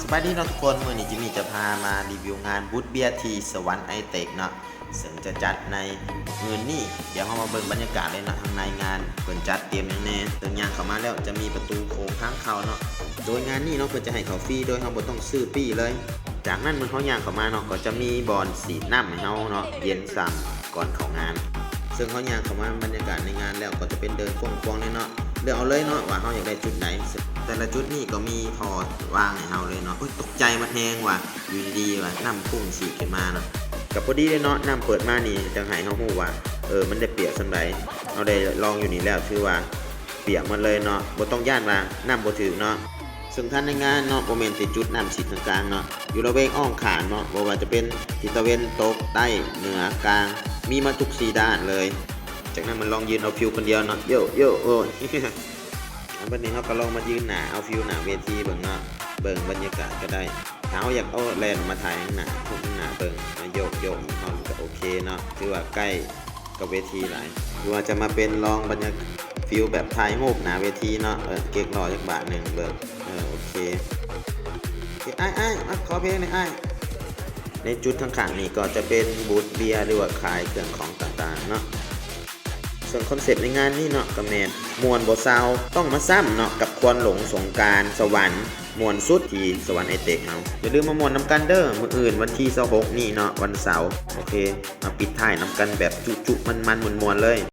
ສະບາຍດີເນາະທຸກຄົນ, ມື້ນີ້ຈິມມີຈະພາມາຣີວິວງານບູດເບຍທີ່ສະຫວັນໄອເຕັກເນາະ ເຊິ່ງຈະຈັດໃນມື້ນີ້. ດຽວເຮົາມາເບິ່ງບັນຍາກາດເລີຍເນາະ, ທາງໃນງານເພິ່ນຈັດຕຽມຫຍັງແດ່. ເຊິ່ງຍ່າງເຂົ້າມາແລ້ວຈະມີປະຕູໂຂງທາງເຂົ້າເນາະ, ໂດຍງານນີ້ເນາະ ເພິ່ນຈະໃຫ້ເຂົ້າຟຣີໂດຍເຮົາບໍ່ຕ້ອງຊື້ປີ້ເລີຍ. ຈາກນັ້ນເມື່ອເຮົາຍ່າງເຂົ້າມາເນາະ ກໍຈະມີບ່ອນສີດນ້ຳໃຫ້ເຮົາເນາະ ເຢັນຊ່ຳກ່ອນເຂົ້າງານ. ເຊິ່ງເຮົາຍ່າງເຂົ້າມາບັນຍາກາດໃນງານແລ້ວ ກໍຈະເປັນເດີ່ນກວ້າງໆເລີຍເນາະ, ເລືອກເອົາເລີຍເນາະວ່າເຮົາຢາກໄດ້ຈຸດໃດ. ແຕ່ລະຈຸດນີ້ກໍມີທໍ່ວາງໃຫ້ເຮົາເລີຍເນາະ. ໂອ້ຍ ຕົກໃຈໝົດແຮງວ່າ ຢູ່ດີໆວ່ານ້ຳພຸ່ງສີດຂຶ້ນມາເນາະ. ກໍພໍດີເລີຍເນາະ, ນ້ຳເປີດມານີ້ຈັ່ງໃຫ້ເຮົາຮູ້ວ່າ ເອີ ມັນໄດ້ປຽກສ່ຳໃດ. ເຮົາໄດ້ລອງຢູ່ນີ້ແລ້ວຖືວ່າປຽກໝົດເລີຍເນາະ, ບໍ່ຕ້ອງຢ້ານວ່ານ້ຳບໍ່ຖືກເນາະ. ເຊິ່ງທາງໃນງານເນາະ ບໍ່ແມ່ນແຕ່ຈຸດນ້ຳສີດກາງໆເນາະ, ຢູ່ລະແວກອ້ອມຂ້າງເນາະ ບໍ່ວ່າຈະເປັນທິດຕາເວັນຕົກ, ໃຕ້, ເໜືອ, ກາງ ມີໝົດທຸກສີ່ດ້ານເລີຍ. ຈາກນັ້ນມາລອງຢືນເອົາຟິວຄົນດຽວເນາະ, ໂຢໂຢໂອ້ຍ. ບັດນີ້ເຮົາກໍລອງມາຢືນໜ້າເອົາຟິວໜ້າເວທີເບິ່ງເນາະ, ເບິ່ງບັນຍາກາດກໍໄດ້. ຖ້າເຮົາຢາກເອົາແລ່ນອອກມາຖ່າຍທາງໜ້າ ຮູບທາງໜ້າເບິ່ງ ມາໂຢກໆ ເຮົາກໍໂອເຄເນາະ, ຖືວ່າໃກ້ກັບເວທີຫຼາຍ. ຫຼືວ່າຈະມາເປັນລອງບັນຍາ ຟີລແບບຖ່າຍຮູບໜ້າເວທີເນາະ, ເອີ ເກັກລໍ້ຈັກບາດໜຶ່ງເບິ່ງ. ເອີ ໂອເຄ. ເອີ ອ້າຍໆ ມາຂໍເພງແດ່ອ້າຍ. ໃນຈຸດຂ້າງໆນີ້ກໍຈະເປັນບູດເບຍ ຫຼືວ່າຂາຍເຄື່ອງຂອງຕ່າງໆເນາະ. ເຊິ່ງຄອນເຊັບໃນງານນີ້ເນາະ ກໍແມ່ນມ່ວນບໍ່ເຊົາ, ຕ້ອງມາຊ້ຳເນາະ ກັບຄວັນຫຼົງສົງການສະຫວັນ, ມ່ວນສຸດທີ່ສະຫວັນໄອເຕັກເຮົາ. ຢ່າລືມມາມ່ວນນຳກັນເດີ້ ມື້ອື່ນວັນທີຊາວຫົກນີ້ເນາະ ວັນເສົາ. ໂອເຄ ມາປິດທ້າຍນຳກັນແບບຈຸໆ ມັນໆ ມ່ວນໆເລີຍ.